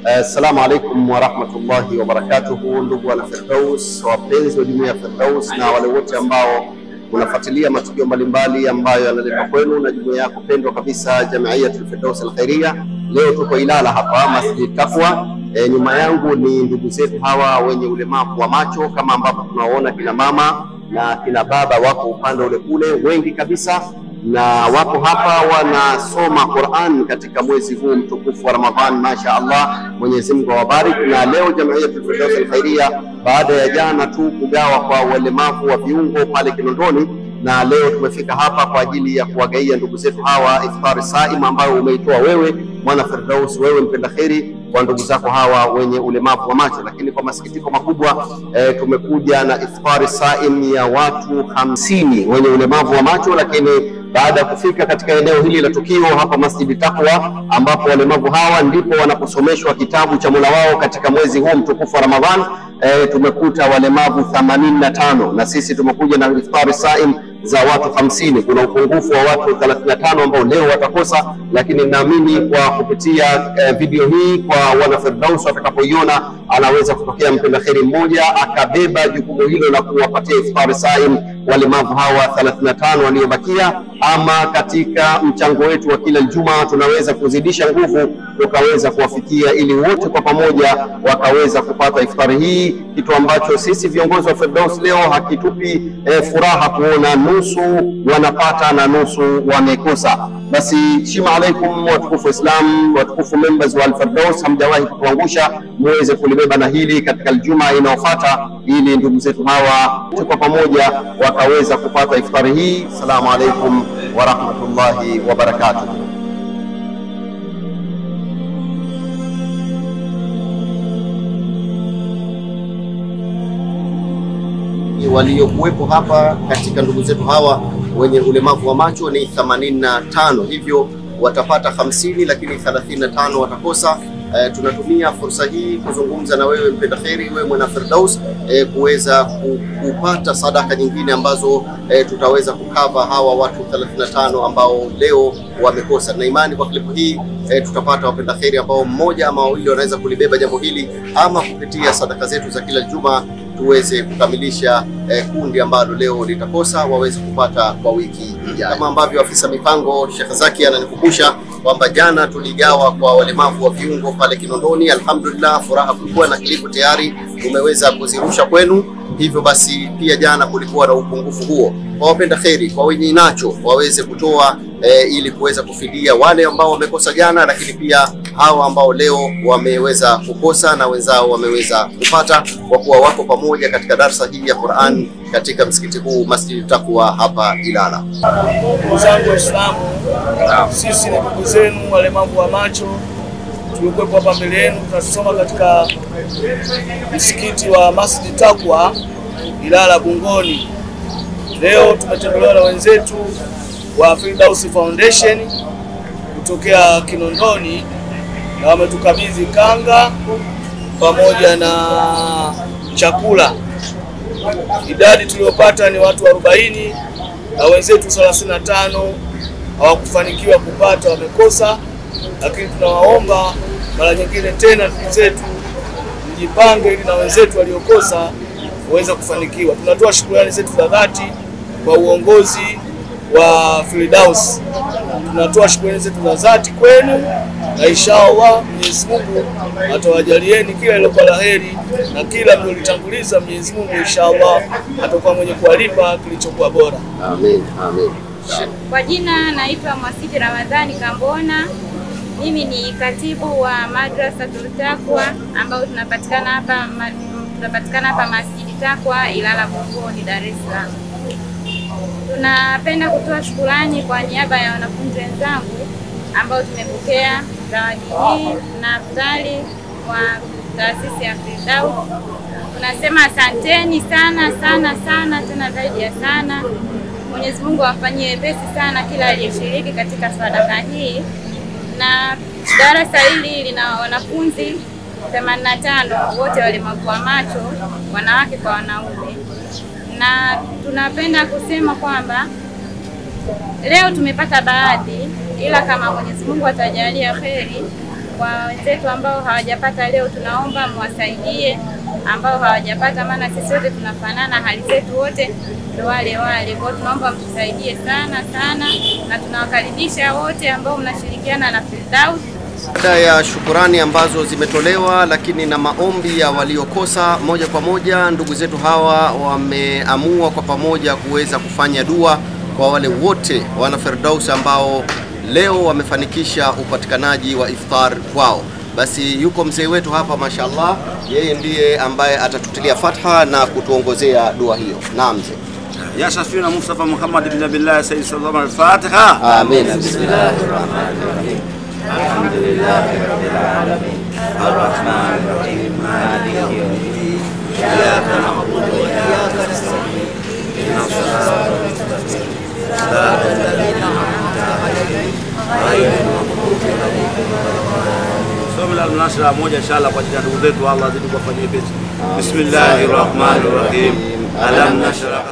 Assalamu alaikum warahmatullahi wabarakatuhu, ndugu wana Firdaus, wapenzi wa jumuiya ya Firdaus na wale wote ambao unafuatilia matukio mbalimbali ambayo yanaletwa kwenu na jumuiya yako pendwa kabisa Jamiiyatul Firdaus Al-Khairia. Leo tuko Ilala hapa Masjid Taqwa. Nyuma yangu ni ndugu zetu hawa wenye ulemavu wa macho, kama ambapo tunaona kina mama na kina baba wako upande ule kule wengi kabisa, na wapo hapa wanasoma Qur'an katika mwezi huu mtukufu wa Ramadhan. Masha Allah, Mwenyezi Mungu awabariki. Na leo Jamiiyatul Firdaus Al-Khairia, baada ya jana tu kugawa kwa walemavu wa viungo pale Kinondoni, na leo tumefika hapa kwa ajili ya kuwagaia ndugu zetu hawa iftari saim ambayo umeitoa wewe mwana Firdaus, wewe mpenda kheri kwa ndugu zako hawa wenye ulemavu wa macho. Lakini kwa masikitiko makubwa tumekuja na iftari saim ya watu 50 wenye ulemavu wa macho, lakini baada ya kufika katika eneo hili la tukio hapa Masjid Taqwa, ambapo walemavu hawa ndipo wanaposomeshwa kitabu cha Mola wao katika mwezi huu mtukufu wa Ramadhan, tumekuta walemavu 85 na sisi tumekuja na iftari saim za watu 50. Kuna upungufu wa watu 35 ambao leo watakosa, lakini naamini kwa kupitia video hii kwa wana Firdaus watakapoiona, anaweza kutokea mpenda kheri mmoja akabeba jukumu hilo la kuwapatia iftari saim walemavu hawa 35 waliobakia. Ama katika mchango wetu wa kila Ijumaa tunaweza kuzidisha nguvu tukaweza kuwafikia ili wote kwa pamoja wakaweza kupata iftari hii, kitu ambacho sisi viongozi wa Firdaus leo hakitupi furaha kuona nusu wanapata na nusu wamekosa. Basi shima alaikum watukufu Islam, watukufu members wa Al-Firdaus, hamjawahi kutuangusha, muweze kulibeba na hili katika Ijumaa inayofuata ili ndugu zetu hawa kwa pamoja wakaweza kupata iftari hii. Assalamu alaikum warahmatullahi wabarakatuh. Waliokuwepo hapa katika ndugu zetu hawa wenye ulemavu wa macho ni 85, hivyo watapata 50 lakini 35 watakosa. Tunatumia fursa hii kuzungumza na wewe mpenda kheri, wewe mwana Firdaus, kuweza kupata sadaka nyingine ambazo tutaweza kukava hawa watu 35 ambao leo wamekosa. Na imani kwa klipu hii tutapata wapenda kheri ambao mmoja ama wawili wanaweza kulibeba jambo hili, ama kupitia sadaka zetu za kila Ijumaa tuweze kukamilisha kundi ambalo leo litakosa waweze kupata kwa wiki ijayo. Kama ambavyo afisa mipango Sheikh Zaki ananikumbusha kwamba jana tuligawa kwa walemavu wa viungo pale Kinondoni. Alhamdulillah, furaha kulikuwa na kilipo tayari tumeweza kuzirusha kwenu. Hivyo basi pia jana kulikuwa na upungufu huo. Kwa wapenda kheri, kwa wenye nacho waweze kutoa ili kuweza kufidia wale ambao wamekosa jana, lakini pia hawa ambao leo wameweza kukosa na wenzao wameweza kupata, kwa kuwa wako pamoja katika darsa hii ya Qur'an katika msikiti huu Masjid Taqwa hapa Ilala. Ndugu zangu Waislamu, sisi ni ndugu zenu walemavu wa macho, tulikuwepo hapa mbele yenu tunasoma katika msikiti wa Masjid Taqwa Ilala Bungoni. Leo tumetembelewa na wenzetu wa Firdaus Foundation kutokea Kinondoni na wametukabidhi kanga pamoja na chakula. Idadi tuliyopata ni watu 40 na wenzetu 35 hawakufanikiwa kupata, wamekosa. Lakini tunawaomba mara nyingine tena ndugu zetu mjipange ili na wenzetu waliokosa waweze kufanikiwa. Tunatoa shukrani zetu za dhati kwa uongozi wa Firdaus. Tunatoa shukrani zetu za dhati kwenu, na inshallah Mwenyezi Mungu atawajalieni kila lilokuwa la heri na kila mlolitanguliza Mwenyezi Mungu inshallah atakuwa mwenye kuwalipa kilichokuwa bora. Amin, amin. Kwa jina naitwa Mwasiti Ramadhani Kambona. Mimi ni katibu wa Madrasatul Taqwa ambao tunapatikana hapa Masjid Taqwa Ilala Bungoni, Dar es Salaam. Tunapenda kutoa shukrani kwa niaba ya wanafunzi wenzangu ambao tumepokea zawadi hii na iftari kwa taasisi ya Firdaus. Tunasema asanteni sana sana sana tena zaidi ya sana. Mwenyezi Mungu awafanyie wepesi sana kila aliyeshiriki katika sadaka hii. Na darasa hili lina wanafunzi 85 wote walemavu wa macho, wanawake kwa wanaume. Na tunapenda kusema kwamba leo tumepata baadhi, ila kama Mwenyezi Mungu atajalia kheri Kwa wenzetu ambao hawajapata leo, tunaomba mwasaidie ambao hawajapata, maana sisi wote tunafanana, hali zetu wote ndio wale wale. Kwa hiyo tunaomba mtusaidie sana sana, na tunawakaribisha wote ambao mnashirikiana na Firdaus. Baada ya shukurani ambazo zimetolewa, lakini na maombi ya waliokosa, moja kwa moja ndugu zetu hawa wameamua kwa pamoja kuweza kufanya dua kwa wale wote wana Firdaus ambao leo wamefanikisha upatikanaji wa iftar kwao. Basi yuko mzee wetu hapa, mashallah, yeye ndiye ambaye atatutilia fatha na kutuongozea dua hiyo. Naam mzee. Ya Shafina Mustafa Muhammad ibn Abdullah Sayyid sallallahu alaihi Fatiha. Amin. Bismillahirrahmanirrahim. Alhamdulillahi rabbil alamin arrahmanir rahim maliki yawmiddin iyyaka na'budu wa iyyaka nasta'in ihdinas siratal mustaqim siratal ladzina an'amta alaihim ghayril maghdubi alaihim waladdallin. Somo la mnasra moja inshallah kwa ajili ya ndugu zetu, Allah azidi kuwafanyia pesa. Bismillahirrahmanirrahim. Alam nashrah